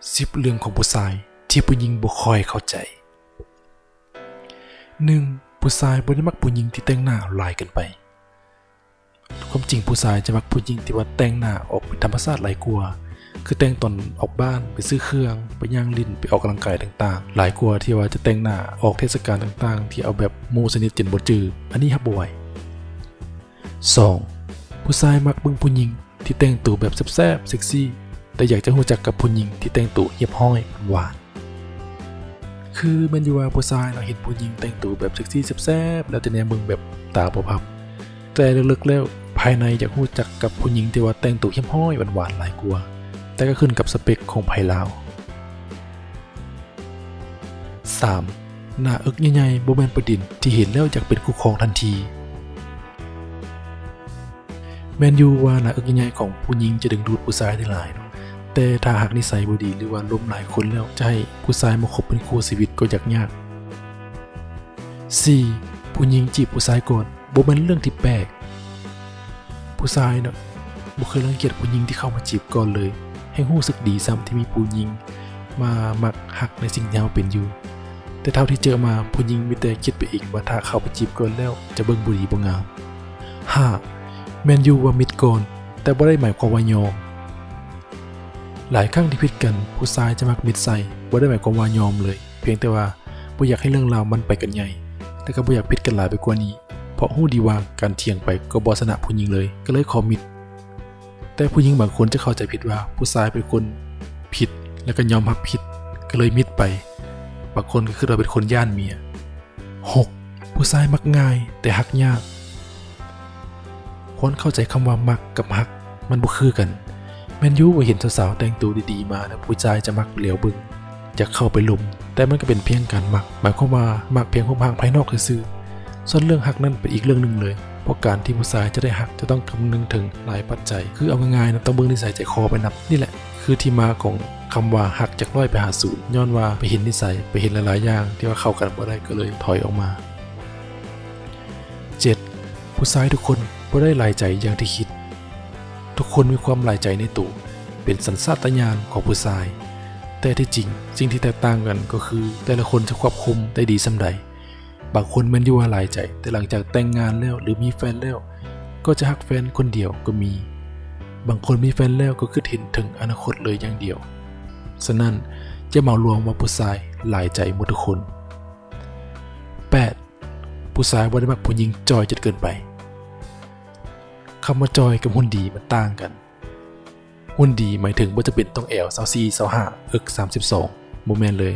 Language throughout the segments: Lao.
ສິບເລື່ອງຂອງຜູ້ຊາຍທີ່ຜູ້ຍິງບໍ່ຄ່ອຍເຂົ້າໃຈ. ໜຶ່ງ, ຜູ້ຊາຍບໍ່ໄດ້ມັກຜູ້ຍິງທີ່ແຕ່ງໜ້າຫຼາຍເກີນໄປ. ຄວາມຈິງຜູ້ຊາຍຈະມັກຜູ້ຍິງທີ່ວ່າແຕ່ງໜ້າອອກເປັນທຳມະຊາດຫຼາຍກວ່າ, ຄືແຕ່ງຕອນອອກບ້ານ, ໄປຊື້ເຄື່ອງ, ໄປຍ່າງຫຼິ້ນ, ໄປອອກກຳລັງກາຍຕ່າງໆ, ຫຼາຍກວ່າທີ່ວ່າຈະແຕ່ງໜ້າອອກເທດສະການຕ່າງໆ ທີ່ເອົາແບບໝູ່ສະໜິດຈົນບໍ່ຈື່. ອັນນີ້ຮັບບໍ່ໄຫວ. ສອງ, ຜູ້ຊາຍມັກເບິ່ງຜູ້ຍິງທີ່ແຕ່ງໂຕແບບແຊບໆ ເຊັກຊີ, ແຕ່ຢາກຈະຮູ້ຈັກກັບຜູ້ຍິງທີ່ແຕ່ງໂຕຮຽບຮ້ອຍ, ຫວານ. ຄືແມ່ນຢູ່ວ່າຜູ້ຊາຍເນາະ ເຫັນຜູ້ຍິງແຕ່ງໂຕແບບເຊັກຊີແຊບໆ ແລ້ວຈະແນມເບິ່ງແບບຕາບໍ່ພັບ, ແຕ່ເລິກໆແລ້ວພາຍໃນຢາກຮູ້ຈັກກັບຜູ້ຍິງທີ່ວ່າແຕ່ງໂຕຮຽບຮ້ອຍ ຫວານໆ ຫຼາຍກວ່າ, ແຕ່ກໍຂຶ້ນກັບສະເປັກຂອງໃຜລາວ. ສາມ, ໜ້າເອິກໃຫຍ່ໆ ບໍ່ແມ່ນປະເດັນທີ່ເຫັນແລ້ວຢາກເປັນຄູ່ຄອງທັນທີ. ແມ່ນຢູ່ວ່າໜ້າເອິກໃຫຍ່ໆຂອງຜູ້ຍິງຈະດຶງດູດຜູ້ຊາຍໄດ້ຫຼາຍເນາະ, ແຕ່ຖ້າຫາກນິໄສບໍ່ດີ ຫຼືວ່າລົມຫຼາຍຄົນແລ້ວ ຈະໃຫ້ຜູ້ຊາຍມາຄົບເປັນຄູ່ຊີວິດກໍຢາກຍາກ. ສີ່, ຜູ້ຍິງຈີບຜູ້ຊາຍກ່ອນ ບໍ່ແມ່ນເລື່ອງທີ່ແປກ. ຜູ້ຊາຍເນາະ ບໍ່ເຄີຍລັງກຽດຜູ້ຍິງທີ່ເຂົ້າມາຈີບກ່ອນເລີຍ, ແຮ່ງຮູ້ສຶກດີຊ້ຳທີ່ມີຜູ້ຍິງມາມັກຮັກໃນສິ່ງທີ່ເຮົາເປັນຢູ່. ແຕ່ເທົ່າທີ່ເຈີມາ ຜູ້ຍິງມີແຕ່ຄິດໄປເອງວ່າຖ້າເຂົ້າໄປຈີບກ່ອນແລ້ວຈະເບິ່ງບໍ່ດີບໍ່ງາມ. ຫ້າ, ແມ່ນຢູ່ວ່າມິດກ່ອນ ແຕ່ບໍ່ໄດ້ໝາຍຄວາມວ່າຍອມ. ຫຼາຍຄັ້ງທີ່ຜິດກັນ ຜູ້ຊາຍຈະມັກມິດໃສ່, ບໍ່ໄດ້ໝາຍຄວາມວ່າຍອມເລີຍ, ພຽງແຕ່ວ່າບໍ່ຢາກໃຫ້ເລື່ອງລາວມັນໄປກັນໃຫຍ່ ແລະກໍບໍ່ຢາກຜິດກັນຫຼາຍໄປກວ່ານີ້, ເພາະຮູ້ດີວ່າການຖຽງໄປກໍບໍ່ຊະນະຜູ້ຍິງເລີຍ, ກໍເລີຍຂໍມິດ. ແຕ່ຜູ້ຍິງບາງຄົນຈະເຂົ້າໃຈຜິດວ່າຜູ້ຊາຍເປັນຄົນຜິດ ແລະກໍຍອມຮັບຜິດ ກໍເລີຍມິດໄປ, ບາງຄົນກໍຄິດວ່າເປັນຄົນຢ້ານເມຍ. ຫົກ, ຜູ້ຊາຍມັກງ່າຍແຕ່ຮັກຍາກ. ຄວນເຂົ້າໃຈຄຳວ່າມັກກັບຮັກ ມັນບໍ່ຄືກັນ. ແມ່ນຢູ່ວ່າເຫັນສາວໆແຕ່ງໂຕດີໆມາແລ້ວ ຜູ້ຊາຍຈະມັກຫຼຽວເບິ່ງ ຢາກເຂົ້າໄປລົມ, ແຕ່ມັນກໍເປັນພຽງການມັກ, ໝາຍຄວາມວ່າມັກພຽງຮູບຮ່າງພາຍນອກຊື່ໆ. ສ່ວນເລື່ອງຮັກນັ້ນເປັນອີກເລື່ອງໜຶ່ງເລີຍ, ເພາະການທີ່ຜູ້ຊາຍຈະໄດ້ຮັກ ຈະຕ້ອງຄຳນຶງເຖິງຫຼາຍປັດໄຈ, ຄືເອົາງ່າຍໆນະ ຕ້ອງເບິ່ງນິໄສໃຈຄໍໄປນຳ. ນີ້ແຫຼະ ຄືທີ່ມາຂອງຄຳວ່າຮັກຈາກຮ້ອຍໄປຫາສູນ ຍ້ອນວ່າໄປເຫັນນິໄສ ໄປເຫັນຫຼາຍໆຢ່າງທີ່ວ່າເຂົ້າກັນບໍ່ໄດ້ ກໍເລີຍຖອຍອອກມາ. ເຈັດ, ຜູ້ຊາຍທຸກຄົນບໍ່ໄດ້ຫຼາຍໃຈຢ່າງທີ່ຄິດ. ທຸກຄົນມີຄວາມຫຼາຍໃຈໃນໂຕ ເປັນສັນຊາດຕະຍານຂອງຜູ້ຊາຍ, ແຕ່ທີ່ຈິງສິ່ງທີ່ແຕກຕ່າງກັນກໍຄືແຕ່ລະຄົນຈະຄວບຄຸມໄດ້ດີສ່ຳໃດ. ບາງຄົນແມ່ນຢູ່ວ່າຫຼາຍໃຈ ແຕ່ຫຼັງຈາກແຕ່ງງານແລ້ວ ຫຼື ມີແຟນແລ້ວ ກໍຈະຮັກແຟນຄົນດຽວກໍມີ. ບາງຄົນມີແຟນແລ້ວກໍຄິດເຫັນເຖິງອະນາຄົດເລີຍຢ່າງດຽວ. ສະນັ້ນ ຢ່າເໝົາລວມວ່າຜູ້ຊາຍຫຼາຍໃຈໝົດທຸກຄົນ. ແປດ, ຜູ້ຊາຍບໍ່ໄດ້ມັກຜູ້ຍິງຈ່ອຍຈົນເກີນໄປ. ຄຳວ່າຈ່ອຍກັບຫຸ່ນດີມັນຕ່າງກັນ. ຫຸ່ນດີໝາຍເຖິງບໍ່ຈຳເປັນຕ້ອງແອວຊາວສີ່ ຊາວຫ້າ ເອິກສາມສິບສອງ ບໍ່ແມ່ນເລີຍ.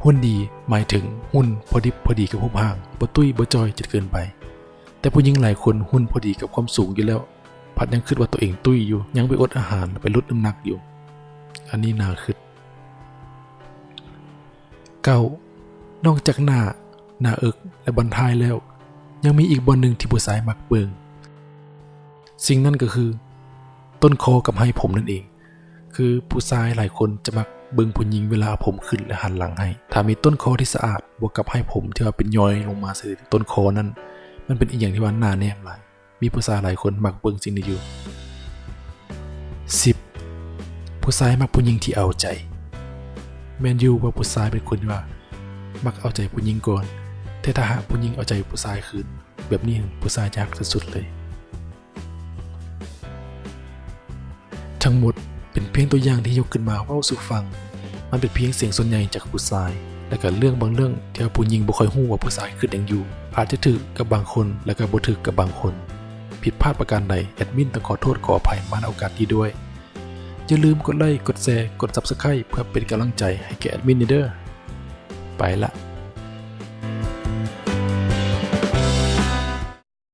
ຫຸ່ນດີໝາຍເຖິງຫຸ່ນພໍດິບພໍດີກັບຮູບຮ່າງ, ບໍ່ຕຸ້ຍບໍ່ຈ່ອຍຈົນເກີນໄປ. ແຕ່ຜູ້ຍິງຫຼາຍຄົນຫຸ່ນພໍດີກັບຄວາມສູງຢູ່ແລ້ວ ພັດຍັງຄິດວ່າຕົວເອງຕຸ້ຍຢູ່, ຍັງໄປອົດອາຫານ, ໄປຫຼຸດນ້ຳໜັກຢູ່. ອັນນີ້ໜ້າຄິດ. ເກົ້າ, ນອກຈາກໜ້າ, ໜ້າເອິກ ແລະ ບັ້ນທ້າຍແລ້ວ ຍັງມີອີກບ່ອນໜຶ່ງທີ່ຜູ້ຊາຍມັກເບິ່ງ. ສິ່ງນັ້ນກໍຄືຕົ້ນຄໍກັບໄຮ່ຜົມນັ້ນເອງ. ຄືຜູ້ຊາຍຫຼາຍຄົນຈະມັກເບິ່ງຜູ້ຍິງເວລາເອົາຜົມຂຶ້ນ ແລະ ຫັນຫຼັງໃຫ້. ຖ້າມີຕົ້ນຄໍທີ່ສະອາດ ບວກກັບໄຮ່ຜົມທີ່ວ່າເປັນຍ້ອຍລົງມາໃສ່ຕົ້ນຄໍນັ້ນ, ມັນເປັນອີ່ຫຍັງທີ່ວ່າໜ້າແນມຫຼາຍ. ມີຜູ້ຊາຍຫຼາຍຄົນມັກເບິ່ງສິ່ງນີ້ຢູ່. ສິບ, ຜູ້ຊາຍມັກຜູ້ຍິງທີ່ເອົາໃຈ. ແມ່ນຢູ່ວ່າຜູ້ຊາຍເປັນຄົນທີ່ວ່າມັກເອົາໃຈຜູ້ຍິງກ່ອນ, ແຕ່ຖ້າຫາກຜູ້ຍິງເອົາໃຈຜູ້ຊາຍຄືນ, ແບບນີ້ຜູ້ຊາຍຈະຮັກສຸດໆເລີຍ. ທັງໝົດເປັນພຽງຕົວຢ່າງທີ່ຍົກຂຶ້ນມາເວົ້າສູ່ຟັງ. ມັນເປັນພຽງສຽງສ່ວນໃຫຍ່ຈາກຜູ້ຊາຍ ແລະ ກະເລື່ອງບາງເລື່ອງທີ່ວ່າຜູ້ຍິງບໍ່ຄ່ອຍຮູ້ວ່າຜູ້ຊາຍຄິດຫຍັງຢູ່. ອາດຈະຖືກກັບບາງຄົນ ແລະ ກະບໍ່ຖືກກັບບາງຄົນ. ຜິດພາດປະການໃດ ແອດມິນຕ້ອງຂໍໂທດຂໍອະໄພມາ ນະ ໂອກາດນີ້ດ້ວຍ. ຢ່າລືມກົດໄລ, ກົດແຊ, ກົດ Subscribe ເພື່ອເປັນກຳລັງໃຈໃຫ້ແກ່ແອດມິນແດ່ເດີ້. ໄປລະ.